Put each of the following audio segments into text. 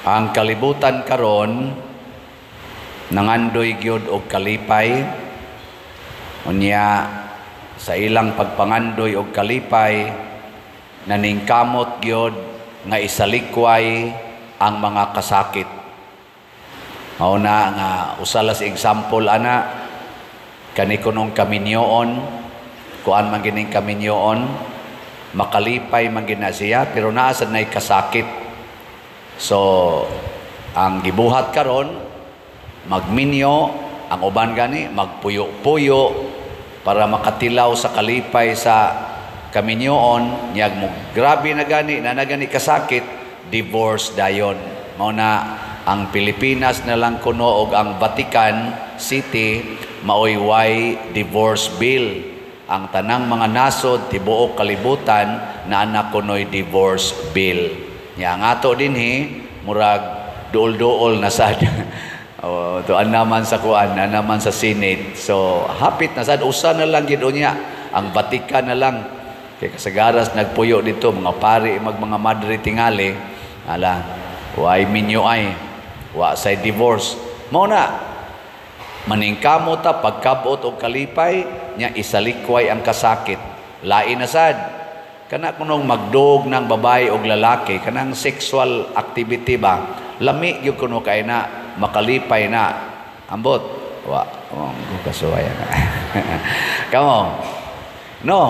Ang kalibutan karon nangandoy gyud og kalipay. Unya sa ilang pagpangandoy og kalipay, naningkamot gyud nga isalikway ang mga kasakit. Mao na nga usa lang sa example ana, kani kunong kaminyoon, kuan man gining kaminyoon, makalipay man gina siya, pero naa sad nay kasakit. So ang gibuhat karon, magminyo ang uban, gani magpuyo-puyo para makatilaw sa kalipay sa kaminyoon. Nyag mo grabe na gani na na gani kasakit, divorce dayon. Mao na ang Pilipinas na lang kuno og ang Vatican City maoy way divorce bill. Ang tanang mga nasod tibuok kalibutan naa na kunoy divorce bill. Nya ang ato dinhi murag duol-duol na sad. Oh, tuan naman sa kuan, na naman sa Senate. So hapit na sad, usa na lang gid unya, ang Vatican na lang. Kay kasagaras nagpuyo dito mga pari mag mga madre tingali, ala way minyo ay wa say divorce. Mao na maningkamot ta pagkabot og kalipay, nya isalikway ang kasakit. Lain na sad kana kunong magdog ng babae og lalaki, kanang sexual activity ba, lami gyud kuno kay na, makalipay na. Ambot wa oh, kasuway na. Kamo no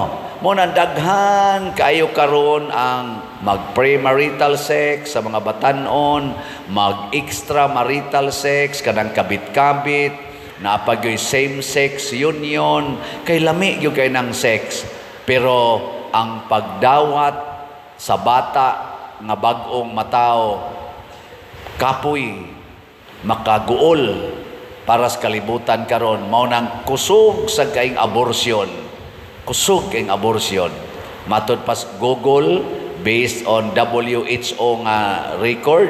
mo nang daghan kaayo karon ang mag-premarital sex sa mga batan-on, mag-extramarital sex, kanang kabit-kabit, naapagyoy same-sex union, kay lami gyud kay ng sex. Pero ang pagdawat sa bata nga bag-ong matawo, kapoy, makaguol para sa kalibutan karon. Mao nang kusog sa kaing abortion, kusog kaing abortion. Matod pas Google, based on WHO nga record,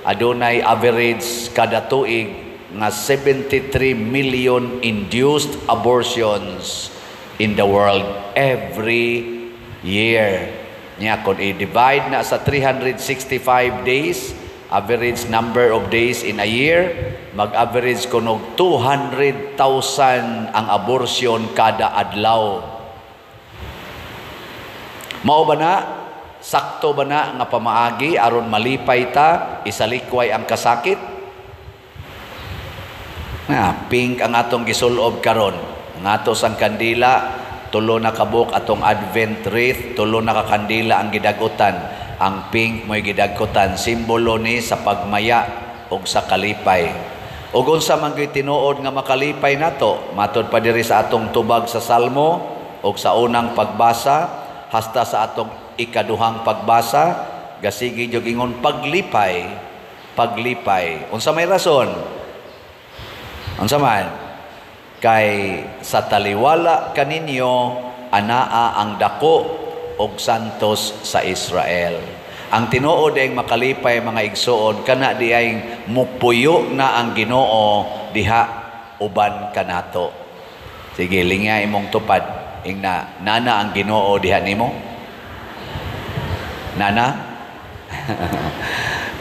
adunay average kada tuig nga 73 million induced abortions in the world every year. Nya kung i-divide na sa 365 days, average number of days in a year, mag-average kunog 200,000 ang abortion kada adlaw. Mao ba na? Sakto ba na nga pamaagi aron malipay ta, isalikway ang kasakit? Na, pink ang atong gisulob karon. Ang ato sang kandila, tulo na kabuk atong Advent wreath, tulo na ka kandila ang gidagutan. Ang pink mo'y gidagutan, simbolo ni sa pagmaya ug sa kalipay. Ug unsa man gyud tinuod nga makalipay nato, matod pa diri sa atong tubag sa Salmo ug sa unang pagbasa hasta sa atong ikaduhang pagbasa, gasigi jud ingon paglipay, paglipay. Unsa may rason? Unsa man? Kay sa taliwala kaninyo anaa ang dako og santos sa Israel. Ang tinuod ay makalipay, mga igsuon, kana di ay mupuyo na ang Ginoo diha uban kanato. Sige, lingya imong tupad. Ingna, nana ang Ginoo diha nimo? Nana?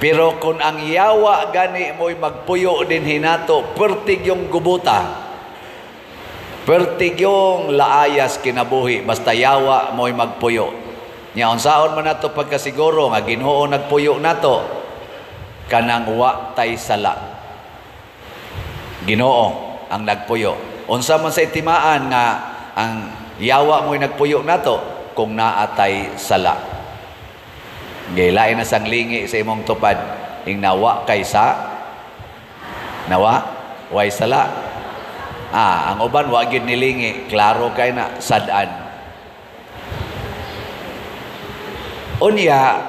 Pero kung ang yawa gani mo'y magpuyo din hinato, pertig yung gubuta. Pertig yung laayas kinabuhi, basta yawa mo'y magpuyo. Nya unsaon man nato pagkasiguro nga Ginoo nagpuyo nato? Kanang wa tay sala. Ginoo ang nagpuyo. Unsa man sa itimaan nga ang yawa mo'y nagpuyo nato? Kung naatay sala. Gaylain na sang lingi sa imong tupad. Ing nawa kay sa nawa way sala. Ah, ang uban wa gyud nilingi, klaro kay na sad-an. Unya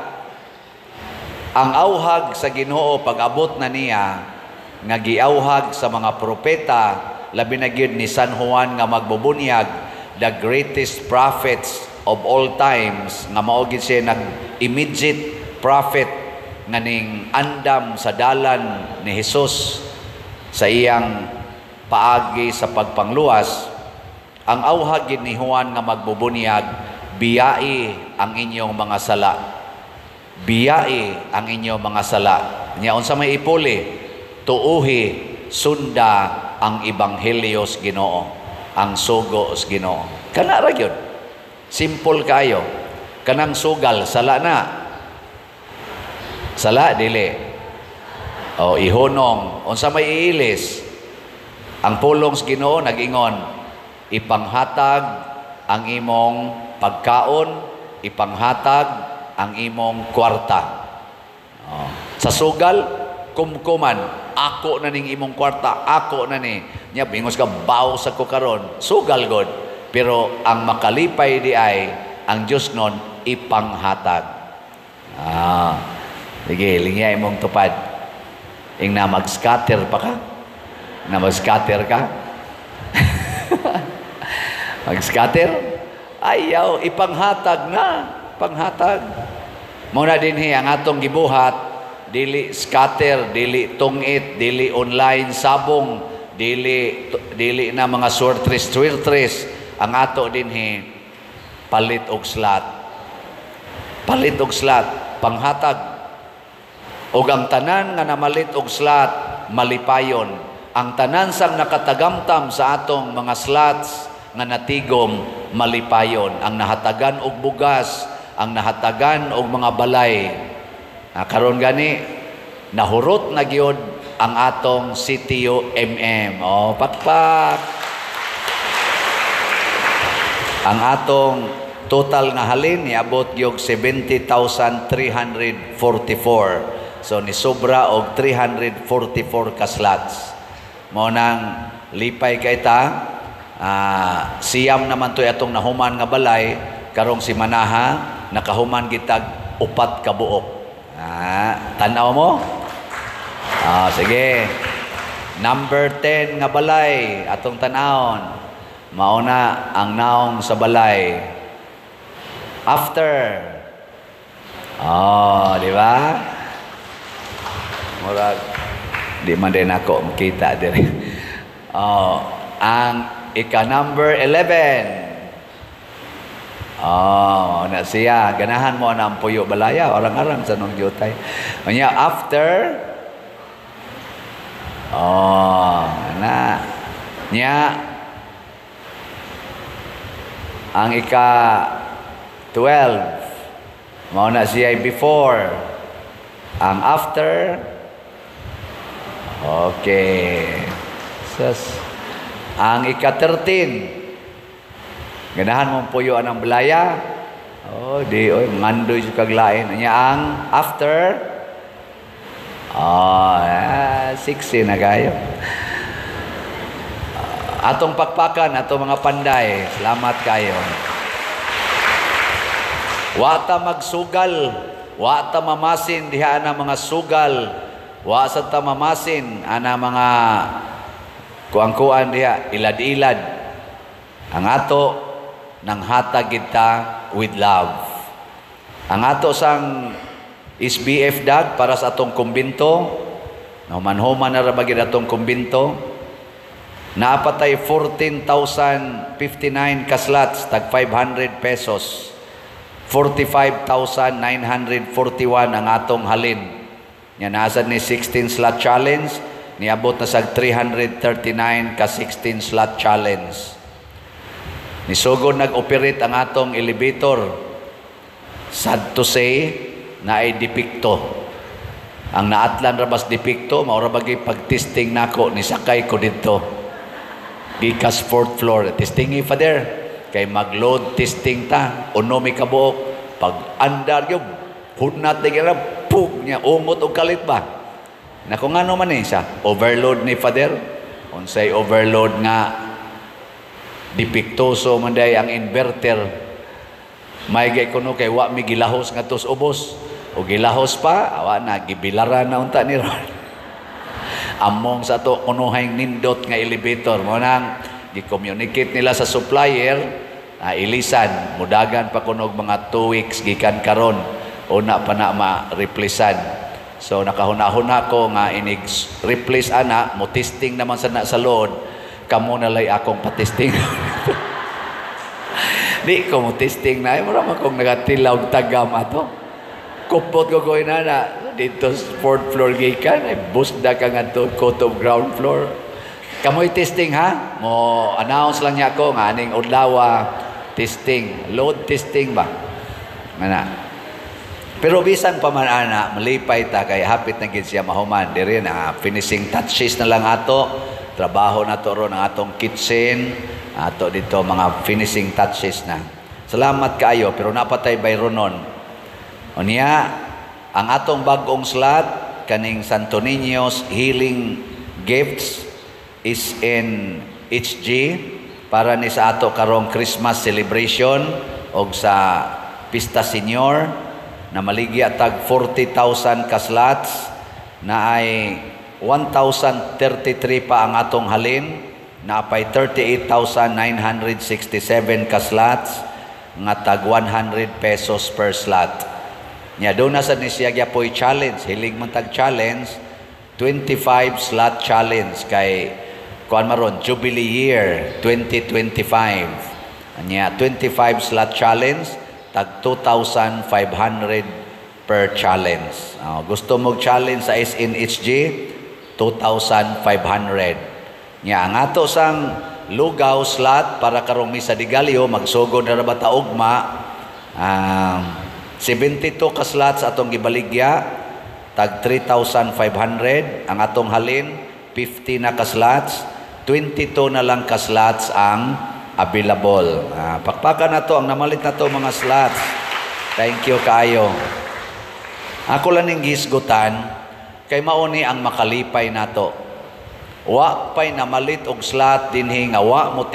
ang auhag sa Ginoo pag-abot na niya nga giauhag sa mga propeta, labi na gyud ni San Juan nga magbubunyag, the greatest prophets of all times, nga mao gyud siya nag immediate prophet nga ning andam sa dalan ni Hesus sa iyang paagi sa pagpangluwas. Ang auhag gyud ni Juan nga magbubunyag, biyai ang inyong mga sala. Biyai ang inyo mga sala. Nya unsa may ipuli? Tuuhi, sunda ang ebanghelyo sa Ginoo, ang sugo sa Ginoo. Kana ra gyud. Simple kayo. Kanang sugal, sala na. Sala dili. O ihunong, unsa may iilis? Ang pulong sa Ginoo nag-ingon, ipanghatag ang imong pagkaon, ipanghatag ang imong kwarta. Oh. Sa sugal, kumkuman, ako na ning imong kwarta, ako na ni. Nya bingos ka baw sa ko karon, sugal god. Pero ang makalipay di ay ang Dios nun ipanghatag. Ah. Sige, lingya imong tupad. Ing na mag-scatter pa ka? Na mag-scatter ka? Mag-scatter? Ayaw, ipanghatag na. Panghatag. Muna dinhi ang atong gibuhat, dili scatter, dili tungit, dili online sabong, dili dili na mga swertres swertres. Ang ato dinhi palit og slot. Palit og slot, panghatag. Og ang tanan nga namalit og slot, malipayon. Ang tanan sang nakatagamtam sa atong mga slots nga natigom, malipayon. Ang nahatagan og bugas, ang nahatagan og mga balay. Karon gani nahurot na gyud ang atong CTO MM. O, pakpak. Ang atong total nga halin niabot gyud 70,344. So ni sobra og 344 ka slots. Mao nang lipay kay ta, siyam naman to'y atong nahuman nga balay karong si Manaha nakahuman gitag 4 ka buok. Tan-aw mo? Sige. Number 10 nga balay atong tan-awon. Mao na ang naong sa balay. After. Oh, di ba? Murag di man din ako makita diri. Oh, ang ika number 11. Oh, na siya. Ganahan mo na ang puyo balaya. Arang-arang sa nung jutay. Unya, after, oh, na. Nya, ang ika 12, mao na siya before. Ang after, okay. Sas, ang ika 13, ganahan mong puyo ang balaya. Oh, di oy ngandoy sa kaglain. Nya ang after, oh, 60 na kayo. Atong pakpakan, atong mga panday. Salamat kayo. Wa ta magsugal, wa ta mamasin diha na mga sugal. Wa sa ta mamasin ana mga kuang-kuan diha, ilad-ilad. Ang ato nang hatag kita with love. Ang ato sang SBF dag para sa atong kumbinto, nahuman-human na ra ba gid atong kumbinto, naapatay 14,059 ka slots tag 500 pesos. 45,941 ang atong halin. Nya nasa ni 16 slot challenge, niabot na sa 339 ka 16 slot challenge. Nisugod nag-operate ang atong elevator. Sad to say, na ay depekto. Ang naatlan rabas depekto, mao ra bagay pag-testing nako ni sakay ko didto. Gikas fourth floor, testingi Father, kay mag-load testing ta, uno mi kabuok, pag andar gyud, hunat di gyud pug niya ungot og kalit ba. Nako ngano man ni siya, overload ni Father. Unsay overload nga depektoso man day ang inverter. May gay kuno kay wa mi gilahos nga tos ubos. O gilahos pa, awa na gibilaran na unta ni ron. Among sa ato kunuhay nindot nga elevator mo nang gi-communicate nila sa supplier, ilisan mudagan pa kunog mga 2 weeks gikan karon una pa na ma-replacean. So nakahuna-huna ko nga inig replace ana, mo testing naman sa na sa load, kamo na lay akong patesting. Di ko mo testing na, mura man kong nagatilaw tagam ato. Kupot ko na na dito sa fourth floor gikan ay busda ka ngadto ko ground floor. Kamoy testing ha? Mo announce lang niya ako nga aning udlawa testing, load testing ba? Ngana. Pero bisan pa man ana, malipay ta kay hapit na gid siya mahuman diri na, finishing touches na lang ato. Trabaho na to ron ang atong kitchen, ato dito mga finishing touches na. Salamat kaayo, pero napatay bayronon. Unya, ang atong bag-ong slot kaning Santo Niño's Healing Gifts is in HG para ni sa ato karong Christmas celebration og sa Pista Senior na maligya tag 40,000 ka slots na ay 1,033 pa ang atong halin na pay 38,967 ka slots nga tag 100 pesos per slot. Nya doon na sa ni siya gyapoy challenge, hilig man tag challenge, 25 slot challenge kay kuan maron Jubilee Year 2025. Nya 25 slot challenge tag 2,500 per challenge. Gusto mo challenge sa SNHG, 2,500. Nya ang ato sang lugaw slot para karong misa de Gallo, magsugod na ra ba ta ugma, 72 ka slots atong gibaligya tag 3,500. Ang atong halin 50 na ka slots, 22 na lang ka slots ang available. Pakpakan na to ang namalit na to mga slots. Thank you kaayo. Ako lang ning gisgutan kay mauni ang makalipay nato. Wa pay namalit og slot dinhi nga wa mo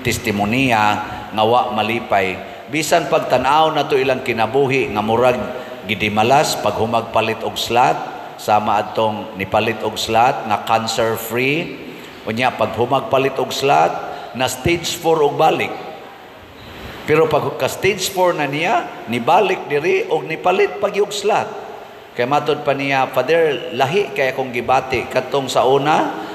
testimoniya nga wa malipay. Bisan pagtan-aw nato ilang kinabuhi nga murag gidimalas pag humagpalit og slot, sama adtong nipalit og slot nga cancer free. Unya pag humagpalit og slot na stage 4 og balik. Pero pag ka stage 4 na niya, nibalik diri og nipalit pag yung slot. Kay matod pa niya, "Father, lahi kay akong gibati katong sa una,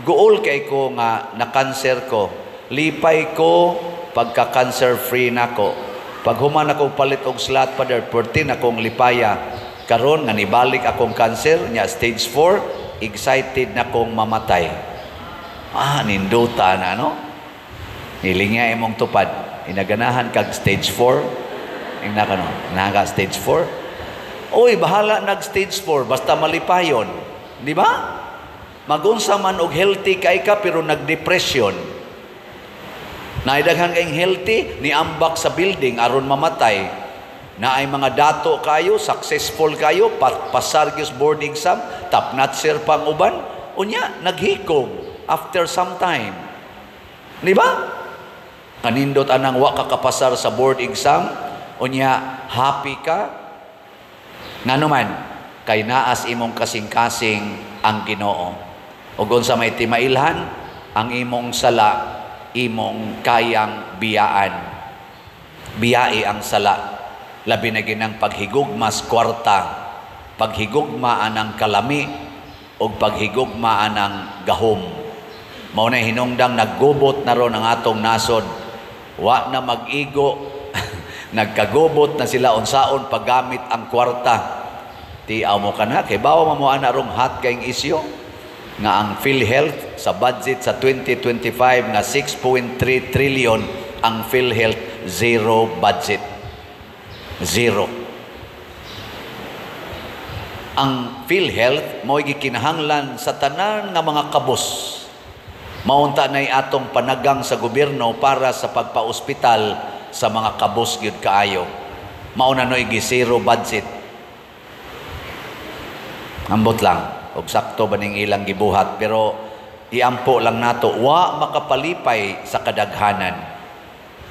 guol kay ko nga na cancer ko. Lipay ko pagka cancer free nako. Pag human ako palit og slot, Father, 14 akong lipaya. Karon nga nibalik akong cancer nya stage 4, excited na kong mamatay." Ah, ninduta na, no? Nilingya imong tupad. Inaganahan kag stage 4. Ingna ka no? Naga stage 4. Uy, bahala nag stage 4 basta malipayon. Di ba? Magunsa man og healthy kay ka pero nagdepression. Naidaghan kayong healthy, niambak sa building aron mamatay. Na ay mga dato kayo, successful kayo, pasar gyud board exam, top notcher pang uban, unya naghikog after some time. Di ba? Kanindot anang wa ka kapasar sa board exam, unya happy ka. Ngano man, kay naas imong kasing-kasing ang Ginoo. Ug unsa may timailhan, ang imong sala imong kayang biyaan. Biyai ang sala. Labi na ginang paghigugmas kwarta, paghigugma anang kalami, ug paghigugma anang gahom. Mao na hinungdang naggubot na ron ang atong nasod. Wa na mag-igo, nagkagubot na sila unsaon paggamit ang kwarta. Tiaw mo ka na, kay bawa mo ana rong hot kayong isyu nga ang PhilHealth sa budget sa 2025 nga 6.3 trillion, ang PhilHealth zero budget. Zero. Ang PhilHealth mo'y gikinahanglan sa tanan nga mga kabos. Maunta na'y atong panagang sa gobyerno para sa pagpaospital sa mga kabos gyud kaayo. Mao na no'y gi-zero budget. Ambot lang og sakto ba ning ilang gibuhat, pero iampo lang nato wa makapalipay sa kadaghanan.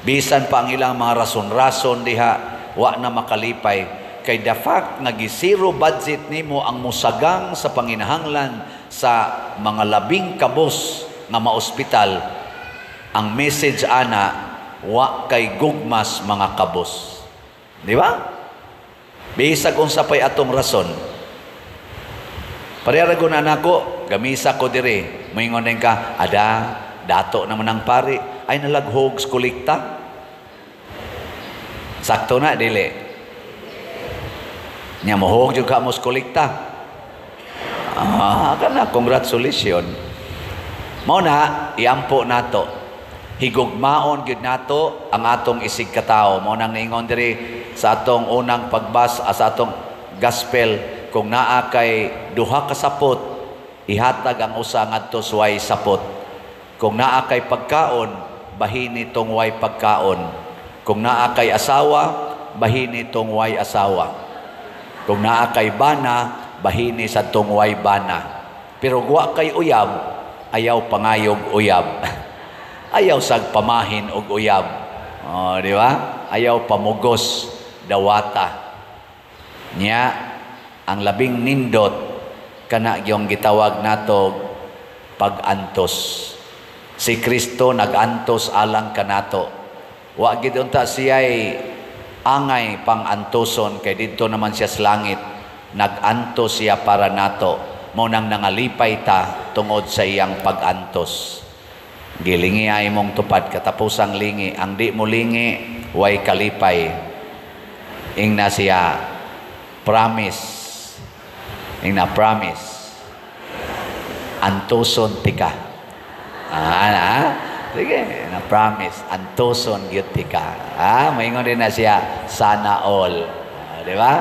Bisan pa ang ilang mga rason-rason diha, wa na makalipay kay the fact nga gi-zero budget nimo ang musagang sa panginahanglan sa mga labing kabos nga maospital, ang message ana wa kay gugmas mga kabos. Di ba? Bisag unsa pay atong rason. Pareha ra na nako, gamisa ko diri. Moingon din ka, "Ada, dato naman ang pari, ay nalaghog kolekta." Sakto na, dili. Nya mohog jud ka mos kolekta. Ah, kana, congratulations. Mao na iampo nato. Higugmaon gyud nato ang atong isig katawo. Mao nang niingon diri sa atong unang pagbasa, sa atong gospel, kung naa kay duha ka sapot, ihatag ang usa ngadto sa way sapot. Kung naa kay pagkaon, bahini tong way pagkaon. Kung naa kay asawa, bahini tong way asawa. Kung naa kay bana, bahini sa tong way bana. Pero wa kay uyab, ayaw pangayog uyab. Ayaw sag pamahin og uyab. Oh, di ba? Ayaw pamugos dawata. Nya ang labing nindot kana yung gitawag nato pag-antos. Si Kristo nag-antos alang kanato. Wa gid unta siya'y angay pang antoson kay didto naman siya sa langit. Nag-antos siya para nato. Mao nang nangalipay ta tungod sa iyang pag-antos. Gilingi ay mong tupad katapusang lingi. Ang di mo lingi, way kalipay. Ingna siya, "Promise." Ingna, "Promise." Antuson tika. Ah, ah. Sige, na promise, antuson gyud tika. Ah, maingon din na siya, "Sana all." Ah, di ba?